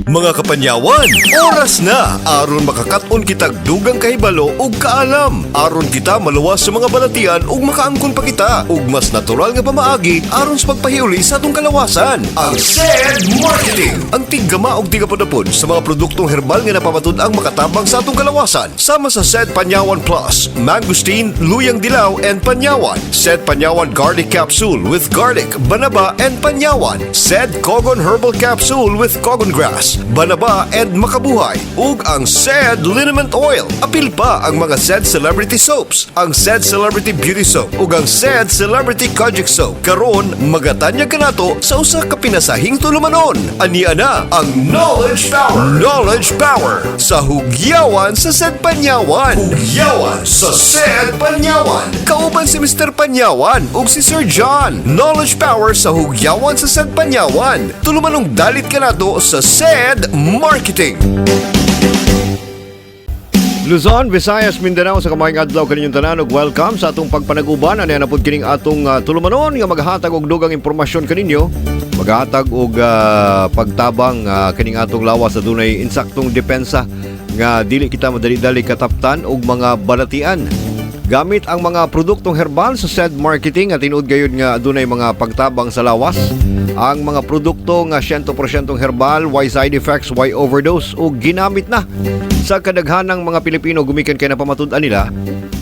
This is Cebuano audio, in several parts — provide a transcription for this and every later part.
Mga kapanyawan, oras na aron makakat-on kitag dugang kahibalo ug kaalam. Aron kita maluwas sa mga balatian ug makaangkon pa kita ug mas natural nga pamaagi aron sa pagpahiuli sa atong kalawasan. Ang SED Marketing, ang tiggama og tigapudapod sa mga produktong herbal nga napamatud-ang makatabang sa atong kalawasan. Sama sa SED Panyawan Plus, Mangosteen, Luyang Dilaw and Panyawan. SED Panyawan Garlic Capsule with garlic, banaba and panyawan. SED Kogon Herbal Capsule with kogon grass, banaba and makabuhay. Ug ang SED Liniment Oil. Apil pa ang mga SED Celebrity Soaps, ang SED Celebrity Beauty Soap ug ang SED Celebrity Kojic Soap. Karon magatanyag kanato sa usa ka pinasahing tulumanon. Ania na ang Knowledge Power. Knowledge Power sa Hugyawan sa SED Panyawan. Hugyawan sa SED Panyawan. Kauban si Mr. Panyawan ug si Sir John. Knowledge Power sa Hugyawan sa SED Panyawan. Tulumanong dalit kanato sa SED Marketing. Luzon, Visayas, Mindanao, sa kamaayong adlaw kaninyong tanan ug welcome sa atong pagpanaguban. Ani na pud kining atong tulumanon nga maghatag og dugang impormasyon kaninyo, maghatag og pagtabang kining atong lawas sa dunay insaktong depensa nga dili kita madali-dali kataptan og mga balatian gamit ang mga produktong herbal sa SED Marketing, at tinuod gayud nga adunay mga pagtabang sa lawas ang mga produkto nga 100% herbal, way side effects, way overdose, ug ginamit na sa kadaghanang mga Pilipino gumikan kay napamatud-an nila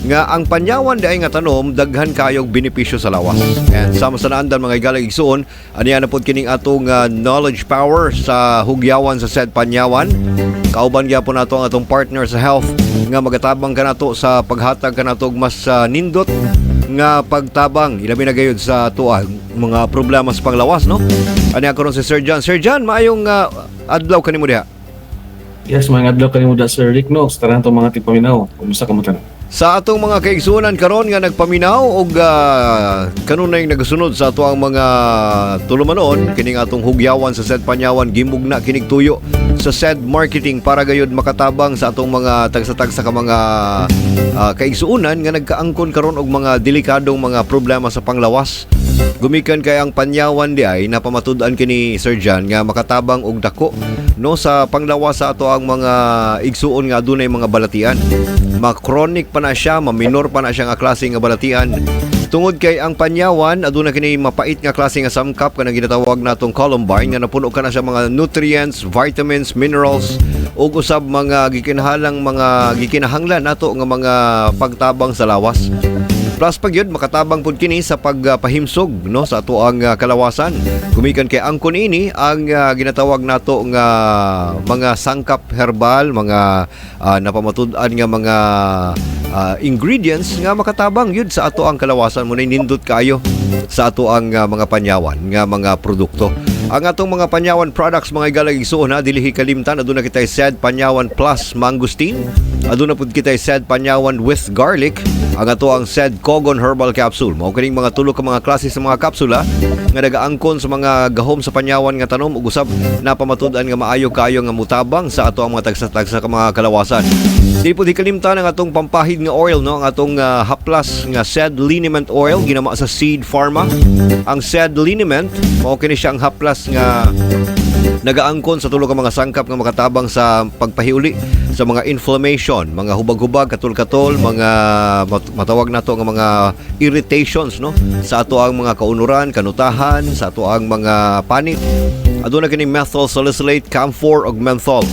nga ang panyawan diay nga tanom daghan kayog benepisyo sa lawas. And sama sa naandan, mga higalang igsuon, aniya na pod kining atong knowledge power sa Hugyawan sa SED Panyawan. Kauban gyapon nato ang atong partner sa health nga magatabang kanato sa paghatag kanato og mas nindot nga pagtabang, ilabi na gayud sa atoa mga problema sa panglawas, no? Ani karon si Sir John. Sir John, maayong adlaw kanimo diha. Yes, maayong adlaw kanimo da, Sir Rick, no. Sa tanan mga tigpaminaw. Kumusta ka mo tanan? Sa atong mga kaigsuonan karon nga nagpaminaw og kanunay nagasunod sa ato ang mga tulumanon, kining atong Hugyawan sa SED Panyawan, gimugna kinig tuyo sa SED Marketing para gayud makatabang sa atong mga tagsa-tagsa ka mga kaigsuonan nga nagkaangkon karon og mga delikadong mga problema sa panglawas. Gumikan kay ang panyawan di ay napamatud-an kini, Sir John, nga makatabang og dako, no, sa panglawas sa ato ang mga igsuon nga adunay mga balatian. Ma-chronic pa na siya, ma-minor pa na siya nga klase nga balatian. Tungod kay ang panyawan aduna kini mapait nga klase nga sangkap kanang ginatawag natong columbine nga napuno ka na sa mga nutrients, vitamins, minerals ug usab mga gikinahanglang mga gikinahanglan nato nga mga pagtabang sa lawas. Plus pag yun, makatabang pud kini sa pagpahimsog, no, sa ato ang kalawasan. Gumikan kay angkon ini ang ginatawag nato nga mga sangkap herbal, mga napamatud-an nga mga ingredients nga makatabang yun sa ato ang kalawasan mo, nindot kaayo sa ato ang mga panyawan nga mga produkto. Ang atong mga panyawan products, mga higalang igsuon ha, dili kalimtan, aduna kitay SED Panyawan Plus Mangosteen. Aduna pud kitay SED Panyawan with Garlic. Ang ato ang SED Kogon Herbal Capsule. Mao kining mga tulo ka mga klase sa mga kapsula nga nagaangkon sa mga gahom sa panyawan nga tanom ug usab napamatud-an nga maayo kayo nga mutabang sa ato ang mga tagsa-tagsa ka mga kalawasan. Di po di kalimtan ang atong pampahid nga oil, no, ang atong haplas nga SED Liniment Oil ginama sa Seed Pharma. Ang SED Liniment, mao kini siya ang haplas nga nagaangkon sa tulo ka mga sangkap nga makatabang sa pagpahiuli sa mga inflammation, mga hubag-hubag, katol-katol, mga matawag nato nga mga irritations, no, sa ato ang mga kaunuran, kanutahan, sa ato ang mga panit. Aduna kini methyl salicylate, camphor ug menthol.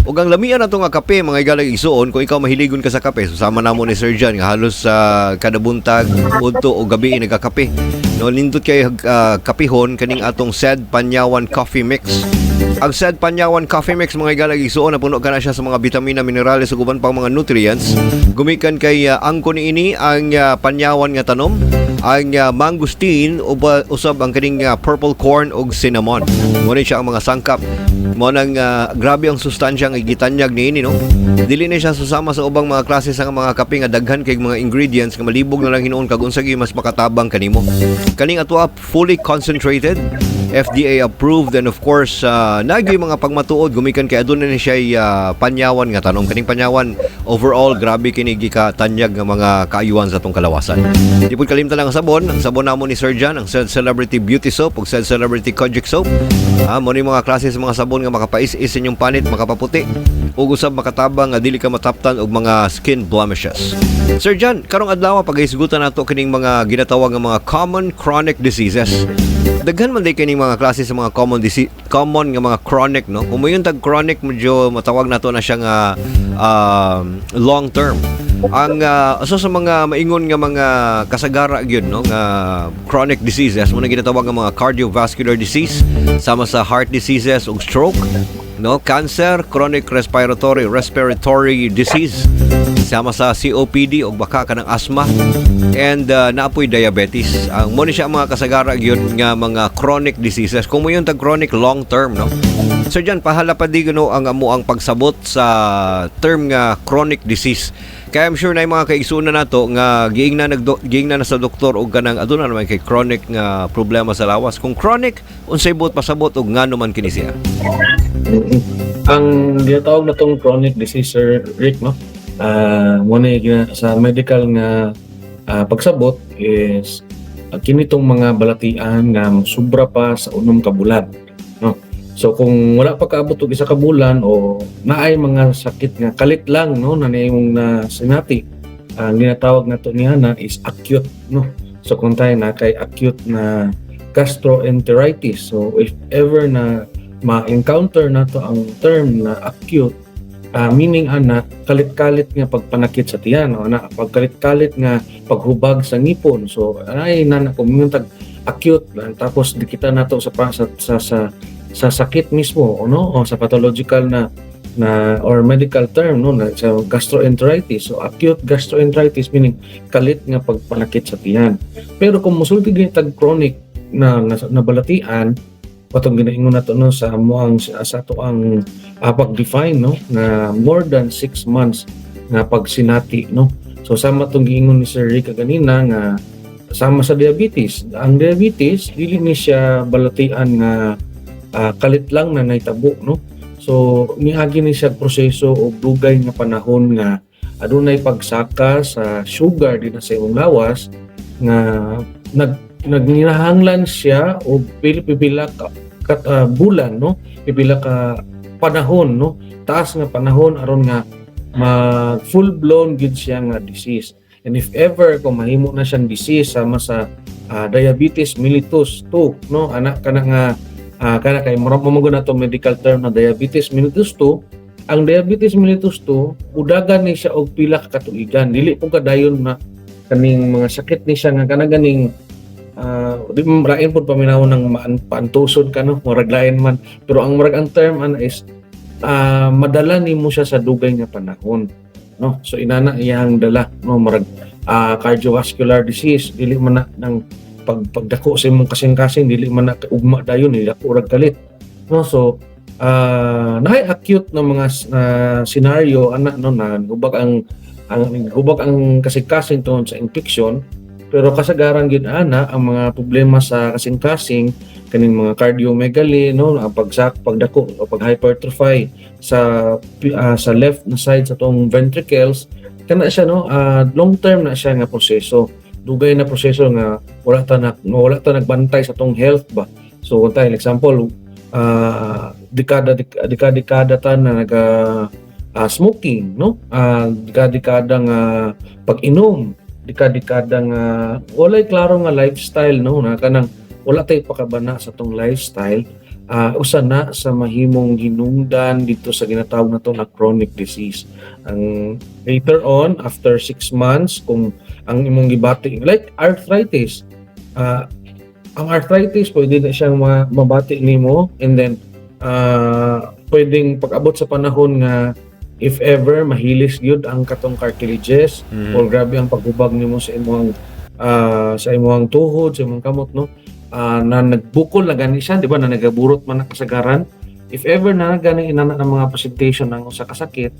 Ug ang lamian nato nga kape, mga higalang igsuon, kung ikaw mahiligon ka sa kape, so sama namo ni Sir John nga halos sa kada buntag, udto o gabi nagkakape. No, nindot kay kapihon kaning atong SED Panyawan Coffee Mix. Ang SED Panyawan Coffee Mix, mga higalang igsuon, napuno ka na siya sa mga bitamina, minerales ug uban pang mga nutrients. Gumikan kay angkon niini ang panyawan nga tanom, ang mangosteen uba, usab ang kaning purple corn ug cinnamon. Mo ni siya ang mga sangkap. Mo nang grabe ang sustansya nga gitanyag niini, no. Dili ni siya susama sa ubang mga klase sa mga kape nga daghan kay mga ingredients nga malibog na lang hinuon kag unsa gyud mas makatabang kanimo. Kaning ato fully concentrated. FDA approved and of course naa gyuy mga pagmatuod gumikan kay aduna ni siya panyawan nga tanom kaning panyawan. Overall, grabe kini gikatanyag nga mga kaayuhan sa atong kalawasan. Di pud kalimtan ang sabon, ang sabon namo ni Sir John, ang Said Celebrity Beauty Soap ug Said Celebrity Kojic Soap. Mo ni mga klase sa mga sabon nga makapais-is inyong panit, makapaputi ug usab makatabang nga dili ka mataptan og mga skin blemishes. Sir John, karong adlaw paghisgutan nato kining mga ginatawag nga mga common chronic diseases. Daghan man day kining mga klase sa mga common disease, common nga mga chronic, no? Kung moingon tag chronic, medyo matawag nato na siya nga long term. Ang so sa mga maingon nga mga kasagara gyud, no, nga chronic diseases mo na ginatawag nga mga cardiovascular disease sama sa heart diseases ug stroke, no, cancer, chronic respiratory disease sama sa COPD ug baka kanang asthma and naapoy diabetes. Ang mo ni siya ang mga kasagara gyud nga mga chronic diseases. Kung moingon tag chronic, long term, no? Sir John, pahala pa di gano ang amo ang pagsabot sa term nga chronic disease. Kaya I'm sure na yung mga kaigsuonan nato nga giingna na sa doktor og kanang aduna naman kay chronic nga problema sa lawas. Kung chronic, unsay buot pasabot og ngano man kini siya? Ang ginatawag na tong chronic disease, Sir Rick, no? Mo na sa medical nga pagsabot is kini tong mga balatian nga sobra pa sa 6 ka bulan, no? So kung wala pa kaabot og 1 ka bulan o naay mga sakit nga kalit lang, no, na imong na sinati, ang ginatawag nato niya na is acute, no? So kung tayo na kay acute na gastroenteritis. So if ever na ma-encounter nato ang term na acute, meaning ana kalit-kalit nga pagpanakit sa tiyan o ana pagkalit-kalit nga paghubag sa ngipon. So ay nana kung tag acute lang, tapos di kita nato sa pa- sa sakit mismo o no, o sa pathological na na or medical term, no, na sa gastroenteritis. So acute gastroenteritis meaning kalit nga pagpanakit sa tiyan. Pero kung musulti gani tag chronic na balatian, patong ginaingon nato, no, sa amo ang sa ato ang pag-define, no, na more than 6 months nga pagsinati, no? So sama tong giingon ni Sir Rick ganina nga sama sa diabetes. Ang diabetes dili ni siya balatian nga kalit lang na nahitabo, no? So miagi ni siya proseso og dugay nga panahon nga adunay pagsaka sa sugar din sa imong lawas nga nagninahanglan siya og pila ka bulan, no, pipila ka panahon, no, taas nga panahon aron nga mag full blown gid siya nga disease. And if ever kung mahimo na siyang disease sama sa diabetes mellitus 2, no, ana kana nga kana kay murag mo na to medical term na diabetes mellitus 2. Ang diabetes mellitus 2 udagan ni siya og pila ka katuigan, dili po kadayon na kaning mga sakit ni siya nga kana ganing di mo lain pud paminaw ng paantuson ka, no, murag lain man. Pero ang murag ang term ana is madala nimo siya sa dugay nga panahon, no? So inana iyang dala, no? Murag cardiovascular disease, dili man na ng pagdako sa imong kasing-kasing, dili man na ugma dayon ni dako rag kalit, no? So naay acute na mga scenario ana, no, na hubag ang hubag ang kasing-kasing tungod sa infection. Pero kasagaran gid ana ang mga problema sa kasing-kasing, kaning mga cardiomegaly, no, ang pagdako o pag hypertrophy sa left na side sa tong ventricles kana siya, no? Long term na siya nga proseso, dugay na proseso nga wala ta nagbantay sa tong health ba. So kung tayo example, dekada dekada dekada ta na naga smoking, no, dekada dekada nga pag-inom, dekada-dekada nga walay klaro nga lifestyle, no, na kanang wala tay pakabana sa tong lifestyle, usa na sa mahimong hinungdan dito sa ginatawag na to na chronic disease. Ang later on after 6 months kung ang imong gibati like arthritis, ang arthritis pwede na siyang mabati nimo and then pwedeng pag-abot sa panahon nga if ever mahilis gyud ang katong cartilages or grabe ang paghubag nimo sa imong tuhod, sa imong kamot, no, na nagbukol na gani siya, di ba, na nagaburot man na kasagaran. If ever na gani inana ng mga presentation ng usa ka sakit,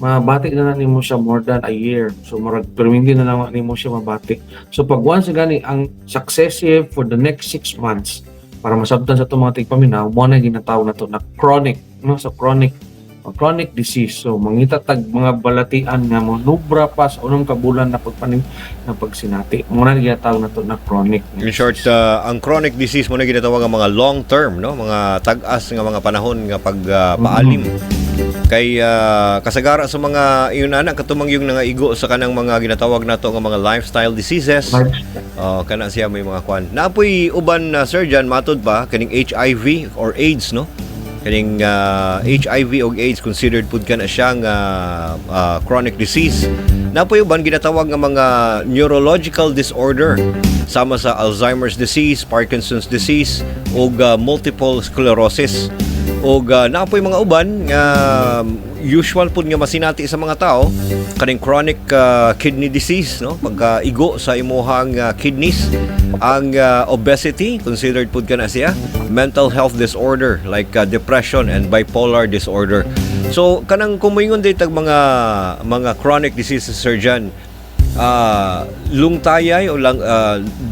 mabati na nimo siya more than a year. So murag perminti na lang nimo siya mabati. So pag once gani ang successive for the next 6 months, Para masabtan sa atong mga tigpaminaw, mo na ginatawag nato na chronic, no? So chronic a chronic disease. So mangita tag mga balatian nga mo nubra pa sa unang kabulan na pagpaning na pagsinati. Mo na ginatawag nato na chronic. In short, ang chronic disease mo na ginatawag ang mga long term, no? Mga tag-as nga mga panahon nga pagpaalim. Kay kasagara sa mga iyon ana katumang yung nangaigo sa kanang mga ginatawag nato nga mga lifestyle diseases. Oh, kana siya may mga kwan. Napoy uban na, Sir John, matud pa kaning HIV or AIDS, no? Kaning HIV og AIDS, considered pud kana siya nga chronic disease. Napoy uban ginatawag nga mga neurological disorder sama sa Alzheimer's disease, Parkinson's disease ug multiple sclerosis. Og napoy mga uban nga usual pud nga masinati sa mga tao, kaning chronic kidney disease, no, pagkaigo sa imuhang kidneys. Ang obesity, considered pud kana siya. Mental health disorder like depression and bipolar disorder. So kanang kumuingon day tag mga chronic diseases, Sir John, lungtayay o lang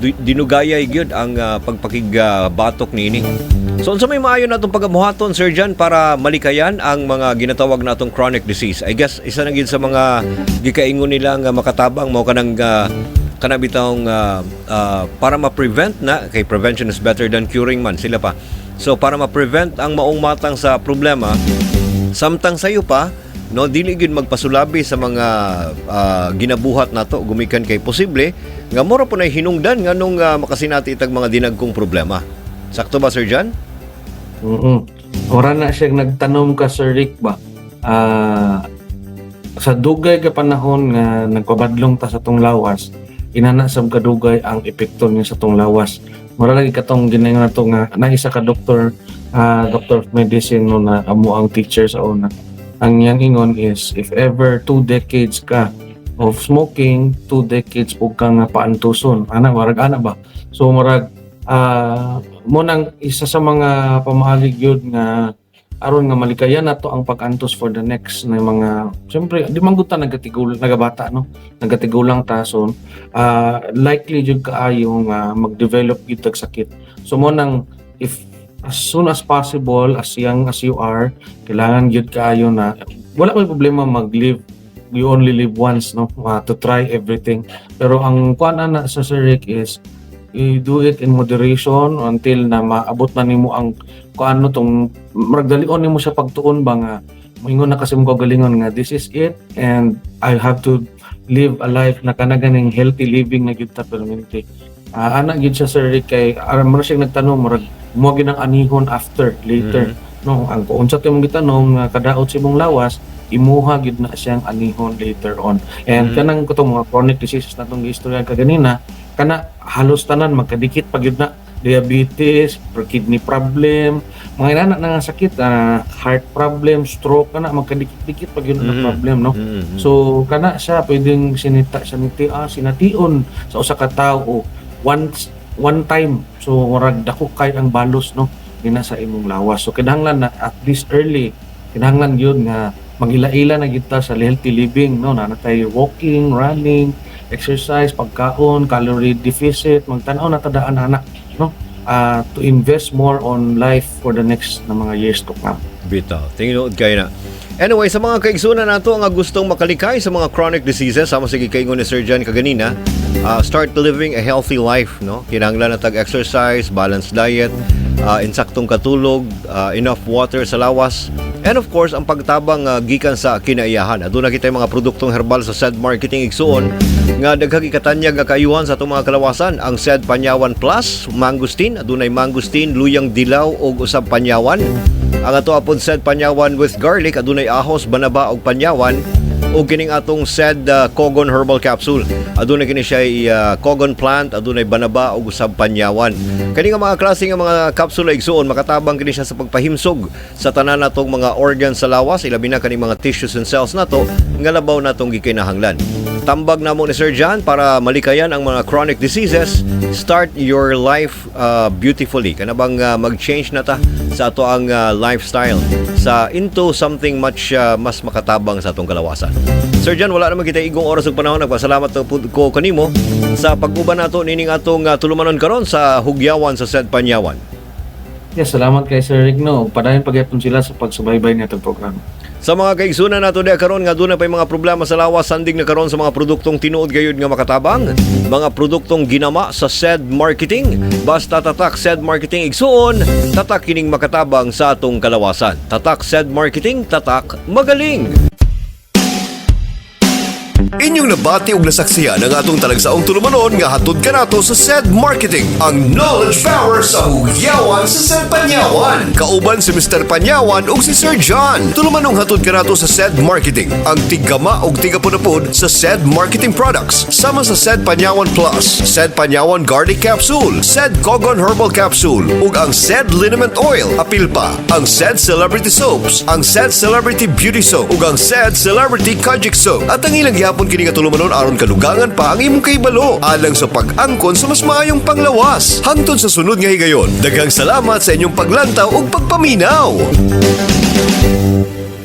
dinugayay gyud ang pagpakigbatok niini. So unsa may maayo natong pagabuhaton, Sir John, para malikayan ang mga ginatawag natong chronic disease? I guess isa na gyud sa mga gikaingon nila nga makatabang mao kanang kana bitawng para ma-prevent na, kay prevention is better than curing man sila pa. So para ma-prevent ang maong matang sa problema samtang sayo pa, no, dili gyud magpasulabi sa mga ginabuhat nato gumikan kay posible nga mura po na hinungdan nganong makasinati itag mga dinagkong problema. Sakto ba, Sir John? Ora na siya nagtanom ka, Sir Rick, ba. Sa dugay ka panahon nga nagpabadlong ta sa tong lawas, inana sab kadugay ang epekto niya sa tong lawas. Mura lagi katong ginayon nato nga na isa ka doktor, doctor of medicine, no, na amo ang teacher sa una. Ang iyang ingon is if ever 2 decades ka of smoking, 2 decades pud ka nga paantuson. Ana, marag ana ba? So murag mo nang isa sa mga pamaagi gyud nga aron nga malikayan nato ang pag-antos for the next na mga, siyempre di man gud ta nagatigul nagabata, no, nagatigulang ta. So likely jud kaayo nga mag-develop gyud tag sakit. So mo nang if as soon as possible, as young as you are, kailangan gyud kaayo na wala may problema mag-live, you only live once, no, to try everything. Pero ang kuan ana sa Sir Rick is you do it in moderation until na maabot na nimo ang kuan, no, tong murag dalion nimo siya pagtuon ba nga moingon na kasi mo kagalingon nga this is it and I have to live a life na kana ganing healthy living na gyud ta permanente. Ana gyud siya, Sir Rick, kay aram mo na siya nagtanong, murag mo gyud ang anihon after later, no. Ang kung unsa to imong gitanom nga kadaot sa imong lawas, imuha gyud na siyang anihon later on. And kanang katong mga chronic diseases natong giistorya kaganina, kana halos tanan magkadikit pa gyud na: diabetes, kidney problem, mga inana na nga sakit, heart problem, stroke, kana magkadikit-dikit pa gyud na problem, no. So kana siya pwedeng sinita siniti sination sa usa ka tawo once, one time. So murag dako kay ang balos, no, dina sa imong lawas. So kinahanglan na at this early, kinahanglan gyud nga magila-ila na gyud ta sa healthy living, no, na natay walking, running, exercise, pagkaon, calorie deficit, magtan-aw na ta daan ana, no, to invest more on life for the next na mga years to come. Bitaw. Tinuod kayo na. Anyway, sa mga kaigsunan nato nga gustong makalikay sa mga chronic diseases, sama sige kaingon ni Sir John kaganina, start living a healthy life, no? Kinahanglan na tag exercise, balanced diet, insaktong katulog, enough water sa lawas, and of course, ang pagtabang gikan sa kinaiyahan. Aduna kita mga produktong herbal sa SED Marketing, igsuon, nga daghang ikatanyag nga kaayuhan sa atong mga kalawasan. Ang SED Panyawan Plus, mangosteen, adunay mangosteen, luyang dilaw ug usab panyawan. Ang ato apod SED Panyawan with garlic, adunay ahos, banaba ug panyawan, ug kining atong SED Kogon Herbal Capsule. Adunay kini siya Kogon plant, adunay banaba ug usab panyawan. Kani nga mga klase nga mga capsule, igsuon, makatabang kini siya sa pagpahimsog sa tanan natong mga organs sa lawas, ilabi na kaning mga tissues and cells nato nga labaw natong gikinahanglan. Tambag namo ni Sir John, para malikayan ang mga chronic diseases, start your life beautifully. Kana bang mag-change na ta sa ato ang lifestyle sa into something much mas makatabang sa atong kalawasan. Sir John, wala naman kita igong oras ug panahon. Nagpasalamat po ko kanimo sa pag-uban nato nining atong tulumanon karon sa hugyawan sa SED Panyawan. Yeah, salamat kay Sir Rick, no. Padayon pagyapon sila sa pagsubaybay nitong programa. Sa mga kaigsunan nato diha karon nga aduna pay mga problema sa lawas, sanding na karon sa mga produktong tinuod gayud nga makatabang, mga produktong ginama sa SED Marketing. Basta tatak SED Marketing, igsuon, tatak kining makatabang sa atong kalawasan. Tatak SED Marketing, tatak magaling. Inyong nabati og nasaksihan ang atong talagsaong tulumanon nga hatod kanato sa SED Marketing, ang knowledge power sa hugyawan sa SED Panyawan. Kauban si Mr. Panyawan ug si Sir John. Tulumanong hatod kanato sa SED Marketing, ang tiggama ug tigapunapod sa SED Marketing products. Sama sa SED Panyawan Plus, SED Panyawan Garlic Capsule, SED Kogon Herbal Capsule, ug ang SED Liniment Oil. Apil pa ang SED Celebrity Soaps, ang SED Celebrity Beauty Soap, ug ang SED Celebrity Kojic Soap. At ang ilang gihapon kini nga tulumanon aron kadugangan pa ang imong kahibalo alang sa pag-angkon sa mas maayong panglawas. Hangtod sa sunod nga higayon, daghang salamat sa inyong paglantaw ug pagpaminaw.